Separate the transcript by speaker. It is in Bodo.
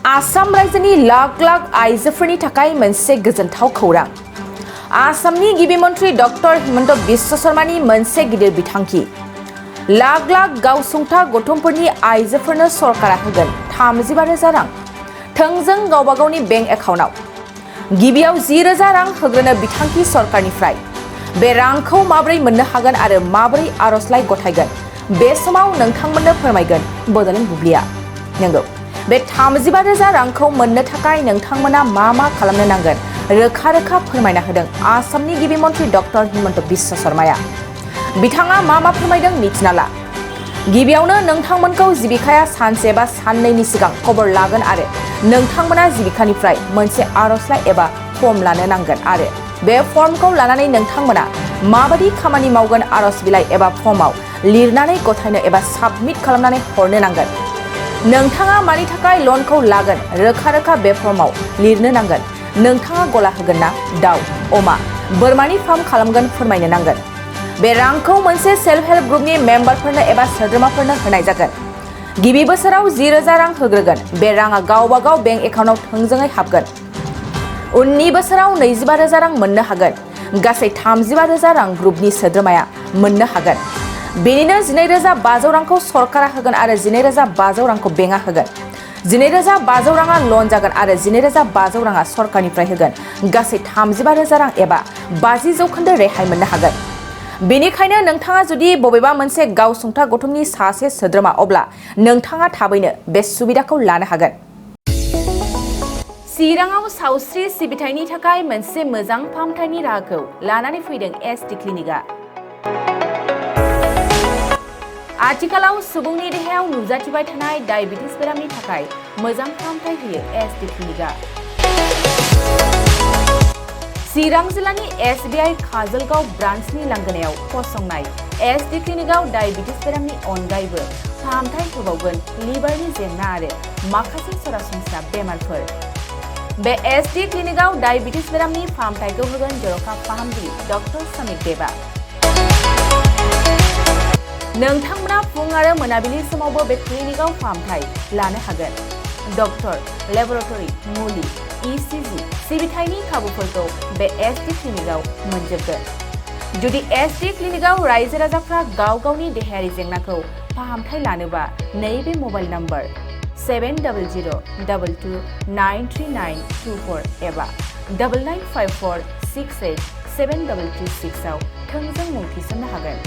Speaker 1: आसाम रायजोनि लाख लाख आइजोफोरनि थाखाय मोनसे गोजोनथाव खौरां। आसामनि गिबि मन्थ्रि डक्टर हिमन्त बिश्व शर्मानि मोनसे गिदिर बिथांखि। लाख लाख गावसुंथा गथुमफोरनि आइजोफोरनो सरकारा होगोन 35,000 रां थोंजों गावबा गावनि बेंक एकाउन्टआव। गिबियाव 10,000 रां होग्रोनो बिथांखि सरकारनिफ्राय। बे रांखौ माबोरै मोननो हागोन आरो माबोरै आर'जलाइ गथायगोन बे समाव नोंथांमोननो फोरमायगोन बड'लेण्ड बुब्लिया। नंगौ, बे 35,000 रांखौ मोननो थाखाय नोंथांमोना मा खालामनो नांगोन रोखा रोखा फोरमायना होदों आसामनि गिबि मन्थ्रि डक्टर हिमन्त बिश्व शर्माया। बिथाङा मा फोरमायदों मिथिना ला। गिबियावनो नोंथांमोनखौ जिबिकाया सानसे एबा साननैनि सिगां खबर लागोन आरो नोंथांमोना जिबिकानिफ्राय मोनसे आर'जलाइ एबा फर्म लानो नांगोन आरो बे फर्मखौ लानानै नोंथांमोना माबादि खामानि मावगोन आर'ज बिलाइ एबा फर्मआव लिरनानै गथायनो एबा साबमिट खालामनानै हरनो नांगोन। नोंथाङा मानि थाखाय लनखौ लागोन रोखा रोखा बे फर्मआव लिरनो नांगोन। नोंथाङा गला होगोन ना दाउ, अमा, बोरमानि फार्म खालामगोन फोरमायनो नांगोन। बे रांखौ मोनसे सेल्फ हेल्प ग्रुपनि मेम्बारफोरनो एबा सोद्रोमाफोरनो होनाय जागोन। गिबि बोसोराव 10,000 रां होग्रोगोन। बे राङा गावबा गाव बेंक एकाउन्टआव थोंजोङै हाबगोन। उननि बोसोराव 25,000 रां मोननो हागोन। गासै 35,000 रां ग्रुपनि सोद्रोमाया मोननो हागोन। बेनिनो 12,500 रांखौ सरकारा होगोन आरो 12,500 रांखौ बेंकआ होगोन। 12,500 राङा लन जागोन आरो 12,500 राङा सरकारनिफ्राय होगोन। गासै 35,000 रां एबा 50% रेहाय मोननो हागोन। बेनिखायनो नोंथाङा जुदि बबेबा मोनसे गावसुंथा गथुमनि सासे सोद्रोमा अब्ला नोंथाङा थाबैनो बे सुबिदाखौ लानो हागोन। चिराङाव सावस्रि सिबिथायनि थाखाय मोनसे मोजां फाहामथायनि राहाखौ लानानै फैदों एसडि क्लिनिकआ। आथिखालाव सुबुंनि देहायाव नुजाथिबाय थानाय डायबिटिस बेरामनि थाखाय मोजां फाहामथाय होयो एसडि क्लिनिकआ। चिरां जिल्लानि एसबिआइ काजलगाव ब्रान्चनि लांगोनायाव फसंनाय एसडि क्लिनिकआव डायबिटिस बेरामनि अनगायैबो फाहामथाय होबावगोन लिभारनि जेंना आरो माखासे सरासनस्रा बेमारफोर। बे एसडि क्लिनिकआव डायबिटिस बेरामनि फाहामथायखौ होगोन जर'खा फाहामगिरि डक्टर समित देबा। नोंथांमोना फुं आरो मोनाबिलि समावबो बे क्लिनिकआव फाहामथाय लानो हागोन। डक्टर, लेबरेटरि, मुलि, इसिजि सिबिथायनि खाबुफोरखौ बे एसडि क्लिनिकआव मोनजोबगोन। जुदि एसडि क्लिनिकआव रायजो राजाफ्रा गाव गावनि देहायारि जेंनाखौ फाहामथाय लानोबा नैबे मबाइल नम्बर 7002293924 एबा 9954687336 आव थोंजों मुं थिसननो हागोन।